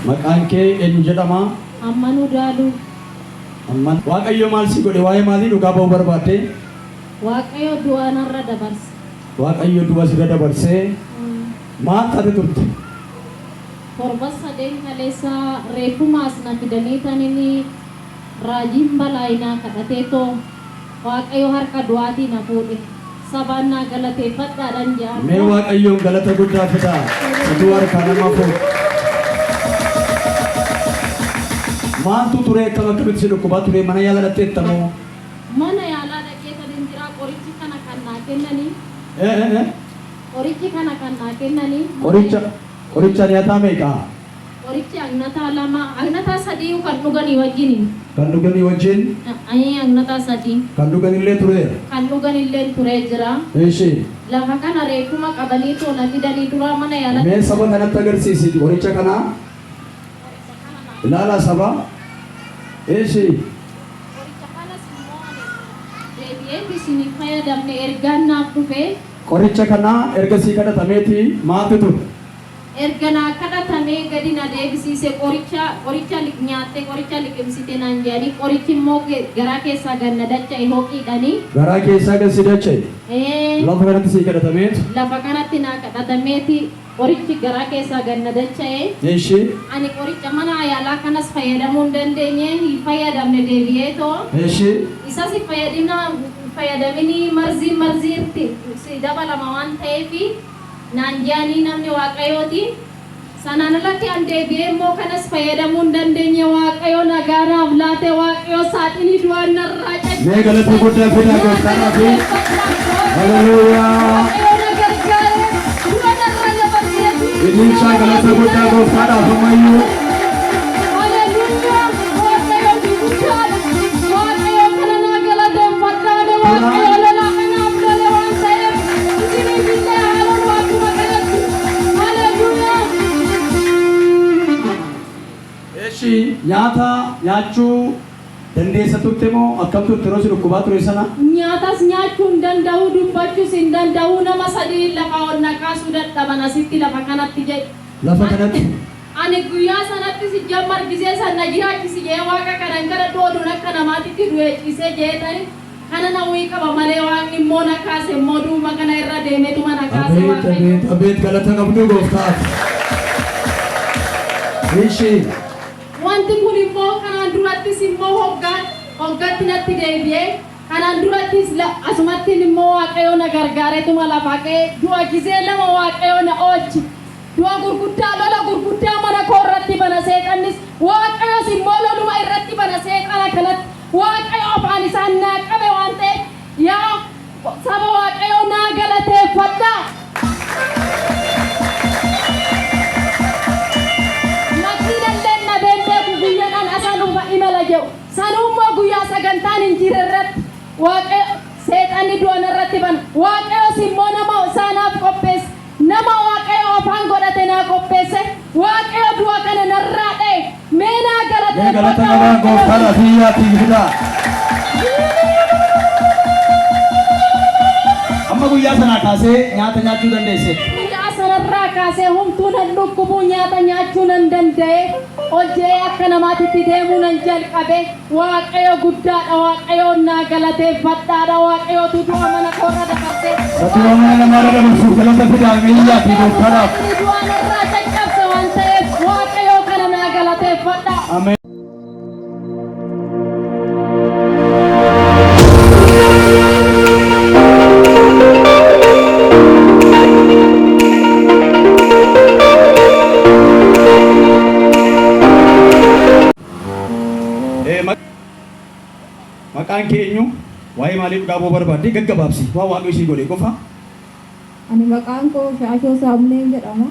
Maqaan kee eenyu jedhama? Ammanuu Daaluu. Amman. Waaqayyo maal si godhe? Waa'ee maalii dhugaa ba'uu barbaadde? Waaqayyo du'a narra dabarse. Waaqayyo du'a sirra dabarsee. Maal taate turte? Torban sadeen kaleessa reeffuma as na fidanii tanini raajiin Balaayinaa kadhateetoo Waaqayyo harka du'aatii na fuudhe. Sabaan naa galateeffadhaadhan je'a. Mee Waaqayyoon galata guddaa fidaa. Situu harkaa nama fuudhe. Maaltu ture? Akkam akkamitti si dhukkubaa ture? Mana yaala dhaqxeetta moo? Mana yaalaa dhaqee tanin jira qorichi kana kan naa kennanii. Eh eh eh. Qorichi kana kan naa kennanii. Qoricha qoricha nyaataa meeqa? Qorichi agnataa 2, agnataa sadiiyu kan dhuganii wajjini. Kan dhuganii wajjin? Ayii agnataa 3. Kan dhuganillee tureera? Kan dhuganilleen turee jira. Eshi. Lafa kana reeffuma qabanii too na fidanii duraa mana yaalatti. Mee saba kanatti agarsiisi qoricha kana. Qoricha kana naa. Ilaalaa saba. Eshi. Qoricha kanas immoo ani deebi'eeti isin hin fayyadamne ergaan naaf dhufe. Qoricha kana erga sii kadhatameeti maaltu ture? Erga naa kadhatamee gadi na deebisiise qoricha qoricha nyaattee qoricha liqimsite naan jedhanii qorichi immoo garaa keessaa gad na dacha'e hoqiidhani. Garaa keessaa gad si dacha'e? Ee. Lafa kanatti sii kadhatameetu? Lafa kanatti naa kadhatameeti qorichi garaa keessaa gad na dacha'e. Eshi. Ani qoricha mana yaalaa kanas fayyadamuu hin dandeenye, hin fayyadamne deebi'eetoo. Eshi. Isas hin fayyadina hin fayyadaminii marziin marziirti si dabalama waan ta'eefi. Naan je'anii namni Waaqayooti. Sanaan alatti an deebi'ee immoo kanas fayyadamuu hin dandeenye. Waaqayo nagaa naaf laate. Waaqayo saaxinii du'aa narraa Mee galata caccabse. guddaa fidaa Naa gooftaadhaafi. galateeffadhaa. Haleluuyaa. Waaqayo na gargaare. Du'a narra dabarsee Ililchaa galata guddaa gooftaadhaaf ammayyuu. Haleluuyaa. Waaqayo guddaadha. Waaqayo kana naa galateeffadhaa. Waaqayo lolaa kanaaf lole waan ta'eef. Isiniif illee haa lolu akkuma kanatti. Haleluuyaa. Eshi nyaata nyaachuu dandeessa turte moo akkam turte yeroo si dhukkubaa ture sana? Nyaatas nyaachuu hin danda'u, dubbachuus hin danda'u, nama sadiin lafaa ol na kaasuu dadhaban asitti lafa kanatti jedhe. Lafa kanatti. Ani guyyaa sanatti sijjammar gizee san na jiraachisi jedhee Waaqa kana hin kadhadhu oduun akka namaatitti du'ee ciisee jedheetani Kanan hawwii qaba malee Waaqni immoo na kaase immoo duuma kana irra deemeetuma na kaase Abeet Waaqayyo. abeet abeet galata qabduu gooftaaf. Ishi. Wanti kun immoo kanaan durattis immoo hoggaan hoggatti natti deebi'ee kanaan durattis la asumattiin immoo Waaqayyo na gargaareetuma lafaa ka'ee du'a gizee lama Waaqayyo na oolche. Du'a gurguddaa, lola gurguddaa mana koo irratti bana seexannis, Waaqayyos immoo loluma irratti bana seexana kanatti. Waaqayyo afaan isaan naa qabe waan ta'eef yaa saba Waaqayyoo naa galateeffadhaa. Makiinalleen dhabeen beeku guyyan an asan dhufa imala jedhu. Sanuu immoo guyyaa sagantaan hin jirre irratti Waaqayyo seexanni du'a narratti bana. Waaqayyos immoo nama isaa naaf qopheesse. Nama Waaqayyo afaan godhate naa qopheesse. Waaqayyo du'a kana narraa dha'e. Mee naa Mee galata galateeffadhaa qabaa Waaqayyoof. gooftaadhaaf iyyaatii fidaa. Amma guyyaa sanaa kaasee nyaata nyaachuu dandeesseetta. Guyyaa sanarraa kaasee homtuu nan dhukkubuu nyaata nyaachuu nan danda'e. Ol je'ee akka namaatitti deemuu nan jalqabe. Waaqayyo guddaadha Waaqayyoon naa galateeffadhaadha Waaqayyootu du'a mana koorra dabarse. Isa du'a mana namaarra dabarsuuf galata fidaa mee iyyaatii Waaqayyo gooftaadhaaf. saaxinii du'aa narraa caccabse waan ta'eef Waaqayyoo kana naa galateeffadhaa. Ameen. Maqaan kee eenyu? Waa'ee maalii dhugaa ba'uu barbaadde? Gaggabaabsi. Waan Waaqayyo sii godhe qofa. Ani maqaan koo Shaashoo Saamneen jedhama.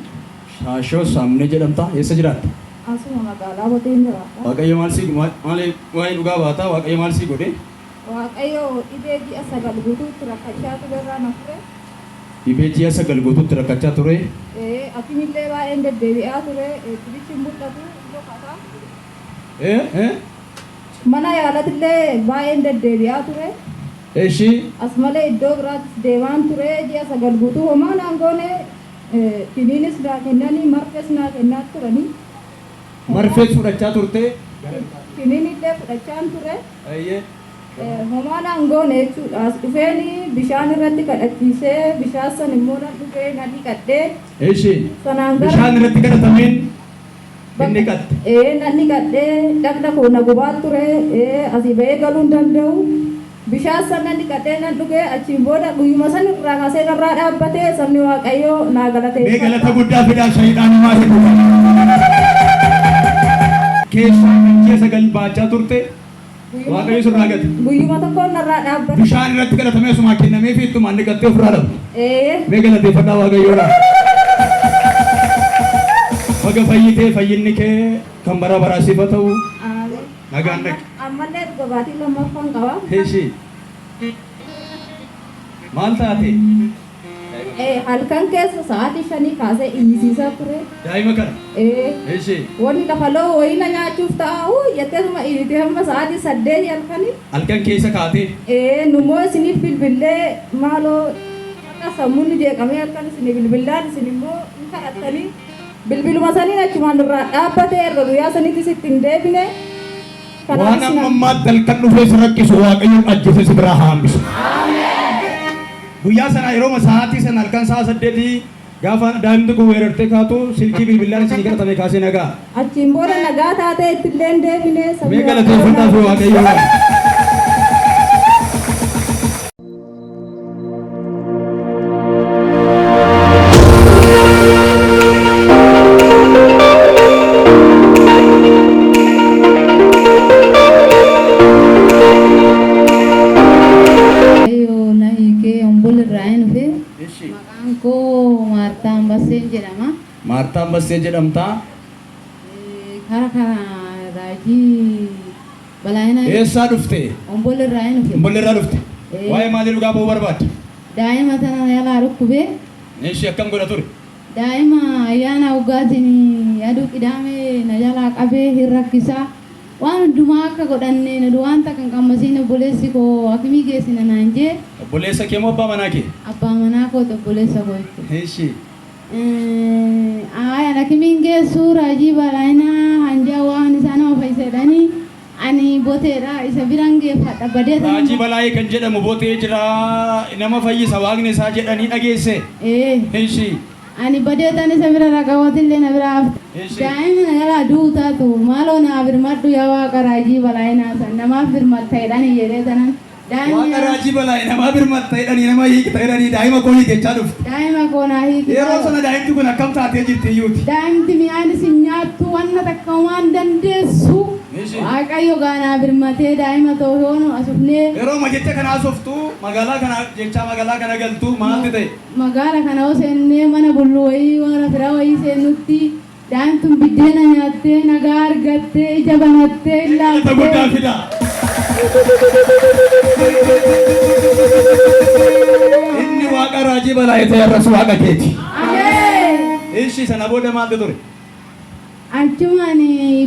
Shaashoo Saamnee jedhamta. Eessa jiraatta? Asuma magaalaa Boteen jiraadha. Waaqayyo maal sii maal waa'ee dhugaa baata? Waaqayyo maal sii godhe? Waaqayyo dhibee ji'a 9 guutuutti rakkachaa ture irraa na fure. Dhibee ji'a 9 guutuutti rakkachaa ture. Ee, akimillee baay'een deddeebi'aa ture. Dhibichi hin mul'atu, hin dhokata. Ee, ee. Mana yaalatillee baay'een deddeebi'aa ture. Eshi. As malee iddoo biraatis deemaan ture. Ji'a 9 guutuu homaa naan goone. Kiniinis naa kennanii, marfees naa kennaa turanii. Marfee fudhachaa turte. Kiniinillee fudhachaan ture. Ayyee. Homaa naan goone jechuudha. As dhufeeni bishaan irratti kadhachiisee, bishaan san immoo nan dhugee, nan dhiqadhee. Eshi. Sanaan gara Bishaan irratti kadhatameen inni dhiqatte. Ee, nan dhiqadhee, dhaqna koo na gubaa ture, asii ba'ee galuu hin danda'u. Bishaan san nan dhiqadhee, nan dhugee, achiin booda guyyuma san irraa kaasee narraa dhaabbatee, sabni Waaqayyoo naa Mee galateeffadha. galata guddaa fidaa shayxaanumaa hiiku. Keessaa kan ji'a 9 baachaa turte Waaqayyo sirraa gate. Guyyuma tokkoon narraa dhaabbate. Bishaan irratti kadhatamee asumaa kennamee fi ittumaan dhiqattee ofirraa dhabde. Ee. Mee galateeffadhaa Waaqayyoodhaa. Baga fayyitee, fayyinni kee kan bara baraa siif haa ta'u. Amiin. Nagaan dhaqi. Ammallee dhuga baatii lammaffaan qaba. Eshi. Maal taate? Halkan keessa sa'aatii 5 kaasee iyyisiisaa ture. Daa'ima kana. Ee. Eshi. Wanni lafa lo'u wayii na nyaachuuf ta'a uu jetteetuma iyyitee hamma sa'aatii 8 halkanii. Halkan keessa kaatee. Ee, nummoo isiniif bilbillee, maaloo akka sammuun nu jeeqamee halkan isinii bilbillaan, isin immoo hin kadhattanii, bilbiluma saniin achumaan irraa dhaabbate, erga guyyaa saniitis itti hin deebine. Waan Kanaafis amma na ammaatti halkan dhufee si rakkisu Waaqayyo ajjeesee si biraa haa hambisu. Guyyaa sana yeroo sa'aatii sana halkan sa'a 8 gaafa daa'imti kun weerartee kaatu silkii bilbilaan isinii kadhatame kaasee nagaa. Achiin booda nagaa taatee ittillee hin deebine, sabni Mee Waaqayyoo galateeffadhaa fi naa Waaqayyo. Waaqayyo na hiikee Ombol irraa hin dhufe. Ishi. Maqaan koo Maartaa Ambasseen jedhama. Maartaa Ambassee jedhamta. Kara kana raajii Balaayinaa. Eessaa dhufte? Ombol irraa hin dhufe. Ombol irraa dhufte. Ee. Waa'ee maalii dhugaa ba'uu barbaadde? Daa'ima tana yalaa dhukkubee. Ishi, akkam godha ture? Daa'ima ayyaana hoggaatiin aduu qidaamee na jalaa qabee hin rakkisaa. Waan hundumaa akka godhanne nu waan takka hin qammasiin, obboleessi koo hakimii geessina naan jee. Obboleessa kee moo abbaa manaa kee? Abbaa manaa kooti, obboleessa koo jechuudha. Ishi. Ayi, ani hakimiin geessu, raajii Balaayinaa hanjaa waan isaa nama fayyisa jedhanii, ani boteedha isa biran geeffadha badee Raajii sana. Balaayee kan jedhamu botee jira, nama fayyisa waaqni isaa jedhanii dhageesse. Ee. Ishi. Ani badee tan isa bira raqawatillee na bira hafte. Ishi. Daa'imni na jalaa du'u taatu, maaloo naa birmadhu yaa Waaqa raajii Balaayinaa san namaaf birmatta jedhanii jedhee tanan daa'imni Waaqa raajii Balaayee namaa birmatta jedhanii, nama hiikta jedhanii, daa'ima koo hiikechaa dhufte. Daa'ima koo naa hiiki Yeroo maaloo. sana daa'imti kun akkam taatee jirti iyyuuti? Daa'imti mi'aan isin nyaattu wanna takka homaan dandeessu. Ishi. Waaqayyo gaa naa birmatee daa'ima too yoonu asufnee. Yeroo jecha kana haasoftu, magaalaa kana jechaa magaalaa kana galtu maalti ta'e? Magaala kana yoo seennee mana bullu wayii mana fira wayii seennutti daa'imtun biddeena nyaattee nagaa argattee ija banattee Galata guddaa ilaaltee. fidaa. Inni waaqa raajii Balaayee ta'e har'as waaqa keeti. Ameen. Ishi, sana booda maaltu ture? Achumaan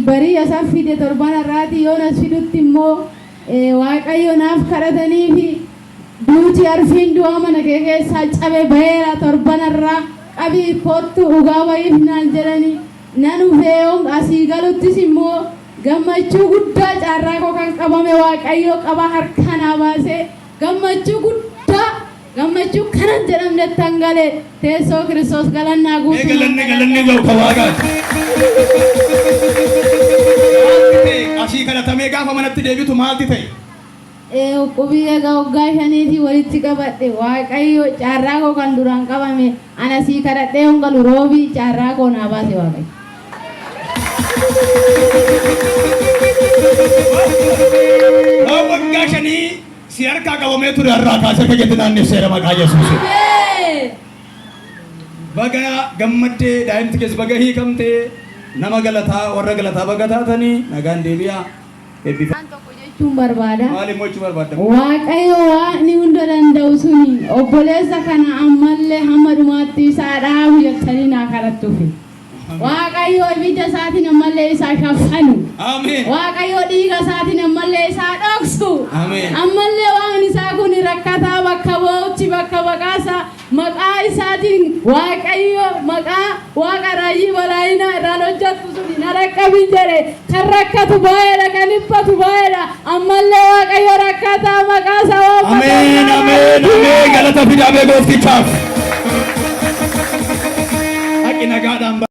barii isa fide, torban har'aati yoon as fidutti immoo Waaqayyo naaf kadhatanii fi duuti arfiin du'aa mana kee keessaa cabe baheera, torban har'aa qabii kottu dhugaa bahiif naan jedhanii, nan dhufee yoon asii galuttis immoo gammachuu guddaa, caarraa koo kan qabame Waaqayyo qaba harkaa naa baasee, gammachuu guddaa, gammachuu kanan jedhamnetti hangale, teessoo Kiristoos galannaa Mee guutuu galanni galanni ga'u ka waaqaati. Maalti ta'e? Asii kadhatamee gaafa manatti deebitu maalti ta'e? Qubii egaa waggaa 5tii walitti qabadhe, Waaqayyo caarraa koo kan duraan qabame ana sii kadhadhee hongalu roobii caarraa koo naa baase Waaqayyo. Waan waggaa 5 si harkaa qabamee ture har'aa kaasee akka keetti naannesseera maqaa Yesuusiin. Ameen. Baga gammaddee, daa'imti kees baga hiikamtee, nama galataa warra galataa baga taatanii, nagaan deebi'aa. Eebbifa. Waan tokko jechuun barbaada. Maal immoo jechuu barbaadda? Waaqayyo Waaqni hunda danda'u suni obboleessa kana ammallee hamma dhumaatti isaa dhaabu jettanii naa kadhattuufi. Waaqayyo ibidda isaatiin ammallee isaa shaffanu. Ameen. Waaqayyo dhiiga isaatiin ammallee isaa dhoksu. Ameen. Ammallee waan isaa kun rakkataa bakka boo'utti bakka baqaasaa maqaa isaatiin Waaqayyo maqaa Waaqa raajii Balaayinaa irraan hojjettu suni na dhaqqabe. qabin jedhe. Kan rakkatu baay'eedha, kan dhiphatu baay'eedha. Ammallee Waaqayyo rakkataa maqaa isaa Ameen, ameen, ameen. Galata fidaamee gooftichaaf.